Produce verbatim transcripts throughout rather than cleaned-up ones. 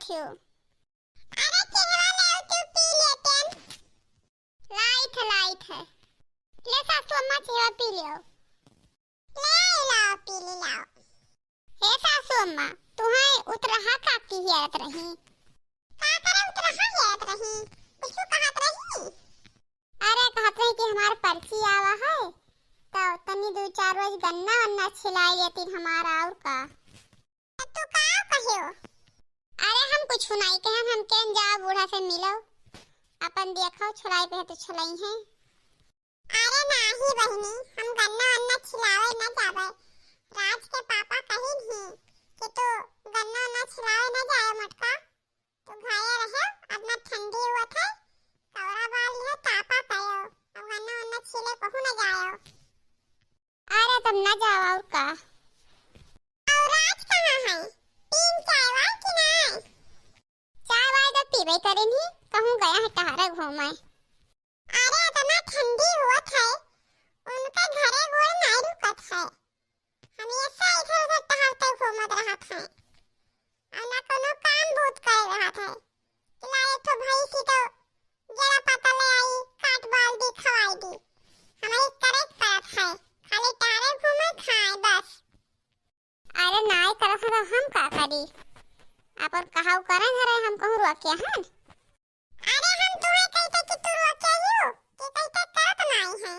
थियो। अरे चिहवा ले आओ, तू पी लेतेन। लाइत है, लाइत है। ले सासू अम्मा, चिहवा पी ले आओ। ले लाओ, पी ले लाओ। हे सासू अम्मा, तुहैं उतरहा काकी हियारत रही। का करे उतरहा हियारत रही? कुछु कहत रही? अरे कहत रही कि हमार परची आवा है, तो तनी दू चार रोज गन्ना वन्ना छिलाई लेतिन हमार, और का। तो तू का कहियो? अरे हम कुछु नाई कहेन, हम कहेन जाओ बूढ़ा से मिलो, अपन देखो छुड़ाई पे तो छुड़ाई है। अरे नाही बहिनी, हम गन्ना वन्ना छिलावे न जावे। राज के पापा कहिन ही कि तू गन्ना वन्ना छिलावे न जाए मोटका, तू घरे रहे, अतना ठंडी हुआ थे, कौरा बाल है तापा कयो, अब गन्ना वन्ना छिले कहूँ न जायो। अरे तब ना जाओ और का। और राज कहाँ है? पीन चाय वाय कि नाय? चाय वाय तो पीबे करेन ही, कहूँ गया है टहरे घूमे। अरे इतना ठंडी होत है, उनके घरे गोड़ नाय रुकत है। हमेशा इधर उधर टहरते घूमत रहत है। और ना कोनो काम बूत करे रहत है। कि ला एक ठो भैंसी तो जरा पता ले आई, काट बाल दी, खवाई दी। हमारी करे के पड़त है, खाली टहरे घूमे खाए बस। अरे नाय करत है तो हम का करी? अपन कहाऊ करे घरे, हम कहूँ रोके हन? अरे हम तुम्हें कहते कि तू रोके ही हो, कि कहते करत नाय है।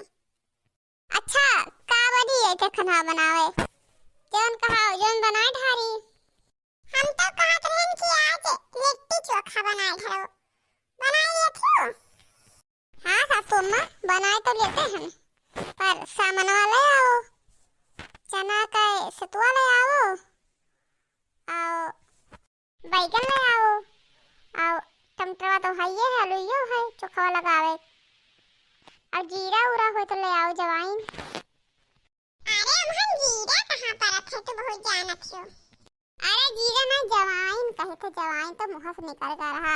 अच्छा, का बनी है के खाना बनावे? जौन कहा, जौन बनाए ढारी। हम तो कहत रहन कि आज लिट्टी चोखा बनाए ढारो। बनाए लेत हो? हाँ सासू अम्मा, बनाए तो लेते हैं, पर सामानवा ले आओ, चना का सतुआ ले आओ, आओ बैगन ले आओ, आओ टमाटरवा तो हइये है, आलूयो है, चोखवा लगावे। और जीरा उरा हो तो ले आओ, जवाइन। अरे अम्हन जीरा कहाँ परत है, तू बहुत जानत हो। अरे जीरा ना, जवाइन कहे थे, जवाइन तो मुँह से निकल गया रहा।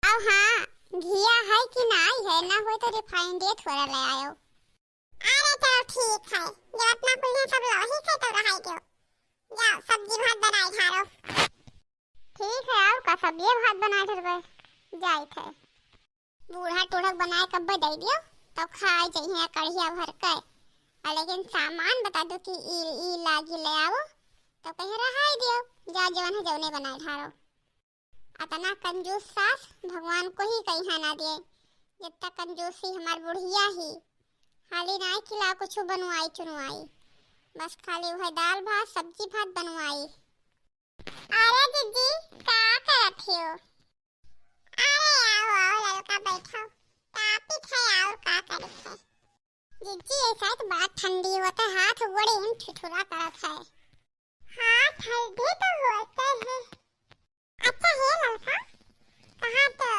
अब हाँ, घिया है कि नाई है, ना होय तो refined थोड़ा ले आयो। अरे चलो ठीक है, जब अपना कुल है सब लोही से तो रहाई दो। जाओ सब्जी भात बनाए झारो। ठीक है, और का सब्जी भात बनाए ठरबे, जाइत है। बूढ़ा टूढ़क बनाए कब्बे दे दियो, तब खाए जइहे कढ़िया भर के। आ लेकिन सामान बता दो कि ई, ई लागी ले आओ, तो कहीं रहाई दियो, जा जवन है जवने बनाए ढारो। अतना कंजूस सास भगवान को ही कहीं ना दिए, जितना कंजूसी हमार बुढ़िया ही। हाली नाई खिला कुछ बनवाई चुनवाई, बस खाली वह दाल भात सब्जी भात बनवाई। अरे जीजी, का करत हो? अरे आओ, आओ ललका बैठो, तापी थे और का करे थे? जीजी, ऐसा तो बड़ा ठंडी होता है, हाथ गोड़े इन ठिठुरा करत है। हाँ, ठंडी तो होते हैं। अच्छा हे ललका, कहा तो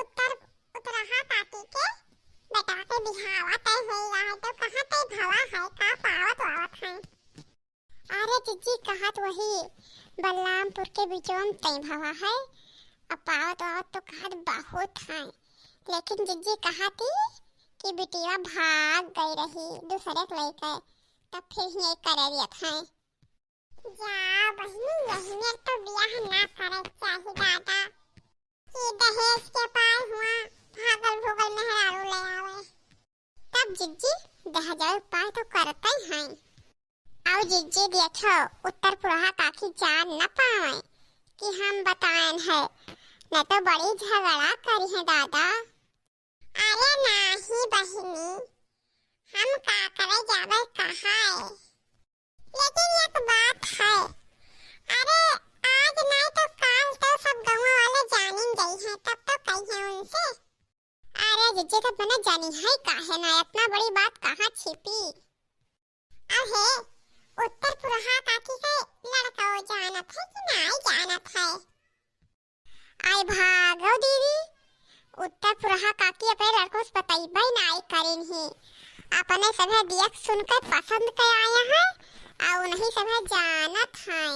उत्तर, उतरहा काकी के बेटा के बिहावा तय होई रहा है, तो कहाँ तय भवा है, का पावत वावत है? अरे जीजी, कहा तो वही बलरामपुर के बिचवा में तय भवा है। अब पावत वावत तो कहा बहुत है, लेकिन जीजी कहा थी कि बिटिया भाग गई रही दूसरे के लेके, तब फिर ही करे दियत है। जा बहिनी, यही में तो बियाह ना करे चाही दादा। ये दहेज के पाए हुआ भागल भूगल मेहरारू ले आवे। तब जिज्जी दहेज के पाए तो करते हैं। और जिज्जी देखो, उत्तर पुरहा काकी जान न पावे कि हम बताएन है, न तो बड़ी झगड़ा करी है दादा। अरे नाही बहिनी, हम का करे जावे कहाँ है? लेकिन एक बात है, अरे आज नहीं तो काल तो सब गाँव वाले जानिन गई हैं, तब तो कही है उनसे। अरे जीजी तो मने जानी है काहे ना, इतना बड़ी बात कहाँ छिपी? अब हे, उत्तर पुरहा काकी के लड़का वो जानत है कि नाई जानत है? आई भागो दीदी, उत्तर पुरहा काकी अपने लड़कों से बतइबे नाई करिन ही। अपने सभे दियक सुन के पसंद के आया है, और उन्हीं सभे जानत हैं।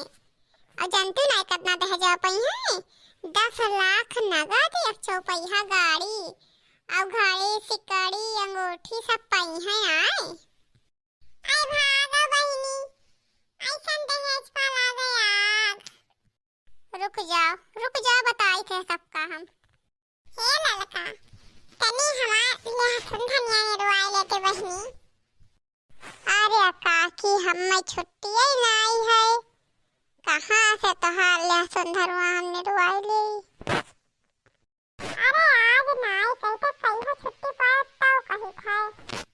और जानते नाई कितना दहेज पई है? दस लाख नगद, एक चौपहिया गाड़ी, और घड़ी, सिकड़ी, अंगूठी सब पई है। आए, आए भागो बहिनी, ऐसन दहेज पा लागे आग। रुक जाओ, रुक जाओ, बताई थे सबका हम। हे ललका, तनी हमार लहसुन धनिया निरवाए लेते बहिनी। अरे काकी, हम्मे छुट्टिये नाई है, कहाँ से तोहार लहसुन धरुआ हम निरवाए ले? अरे आज नाई कही तो कहियो छुट्टी पाए तब कही खाए।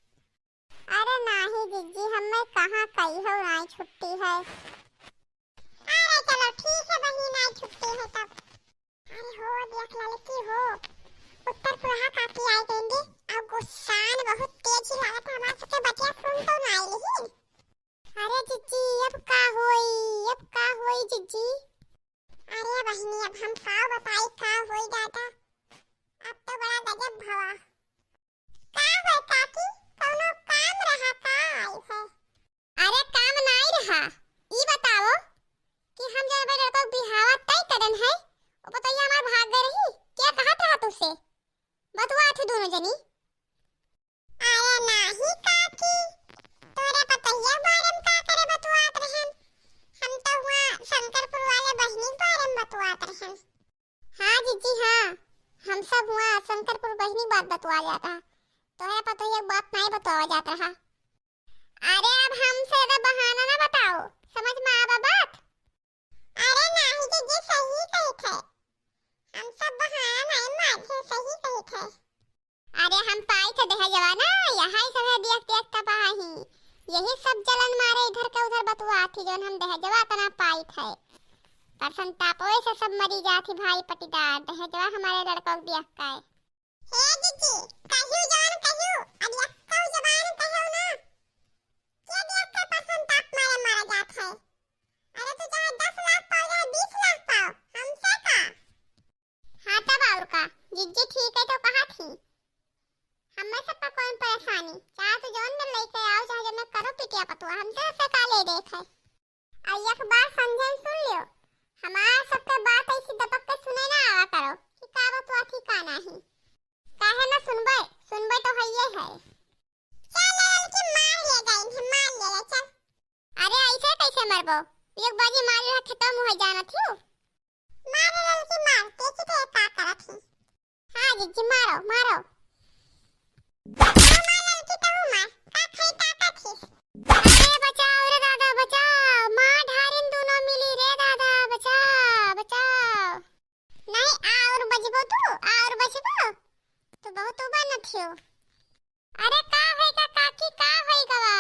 अरे नाही जिज्जी, हम्मे कहाँ कहियो नाई छुट्टी है। अरे चलो ठीक है बहिन, नाई छुट्टी है तब। अरे हो देख ललकी हो, उत्तर पुरहा काकी आए गईंगी। अब गुस्सान बहुत तेज ही लागत है, हमार सबके बतिया सुन तो नाई लिहिन। अरे जिज्जी, अब का होई, अब का होई जिज्जी? अरे बहिनी, अब हम का बताई का होई दादा, अब तो बड़ा गजब भवा। का होई काकी, कौनो काम रहा का आई है? अरे काम नाई रहा, ई बताओ कि हम जब लड़का के बिहावा तय करन है, वो बताइए हमार भाग गए रही, क्या कहत रहा तुझसे? बतुआ थे दोनों जनी। अरे नाही काकी, तोरे पतोहिया के बारे में का करे बतुआत रहन? हम तो हुआ शंकरपुर वाले बहिनी के बारे में बतुआत रहन। हाँ जिज्जी हाँ, हम सब हुआ शंकरपुर बहिनी के बात बतुआ जात रहा, तोहरे पतोहिया के बात नाई बतुआ जात रहा। अरे अब हमसे ज्यादा बहाना ना बताओ, समझ में आवा बात? अरे नाही जिज्जी, सही कही थे, हम सब बहाना नाई मारे, सही कही थे। अरे हम पाई थे दहेजवा ना, यहाँ ही सब है देख देख तबाही। यही सब जलन मारे इधर के उधर बतुआ थी, जौन हम दहेजवा इतना पाई थे। पर संतापवे से सब मरी जात ही भाई पटीदार, दहेजवा हमारे लड़कों के बियाह का है। हे जिज्जी, कहियो जौन कहियो, अब यक्को जबान कहियो ना। के देख के पर संताप मारे मारा जात है? अरे तू चाहे दस लाख पाओ, चाहे बीस लाख पाओ, हमसे का? हाँ, तब और का, जिज्जी ठीक है तो कहा थी, हमें सबका कौन परेशानी, चाहे तू जौन दिन लेके आओ, चाहे जब मैं करो पिटिया पतुआ, हमसे सबसे का ले देख है। और एक बार समझन सुन लियो, हमार सबके बात ऐसी दबक के सुने ना आवा करो कि का बतुआ थी का नाही, काहे ना सुनबे, सुनबे तो है ये है। चल ललकी मार ले गई है, मार ले ले, चल। अरे ऐसे कैसे मरबो? एक बाजी मार रहा खेतवा मुँह जाना थी। मार ललकी मार, देखी थे का करत ही। हाँ जिज्जी मारो, मारो। हाँ मार ललकी तू मार, का खाई ताकत ही। अरे बचाओ रे दादा बचाओ, मार ढारिन दोनों मिली रे दादा, बचाओ, बचाओ। नहीं और बजबो तू, और बजबो। तू बहुत उबा न थियो। अरे का होई गा काकी, का होई गवा?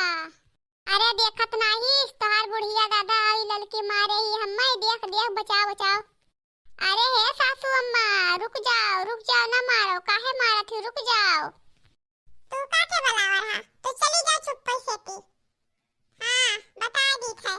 अरे देखत नाही, तोहार बुढ़िया दादा आई ललकी मारे ही हम्मे, देख देख, बचाओ बचाओ। अरे हे सासू अम्मा, रुक जाओ, रुक जाओ, ना मारो, काहे मारत ही, रुक जाओ। तू का के बुलावा रहा? तू चली जा चुप्पे से ती। हाँ, बता दी थे।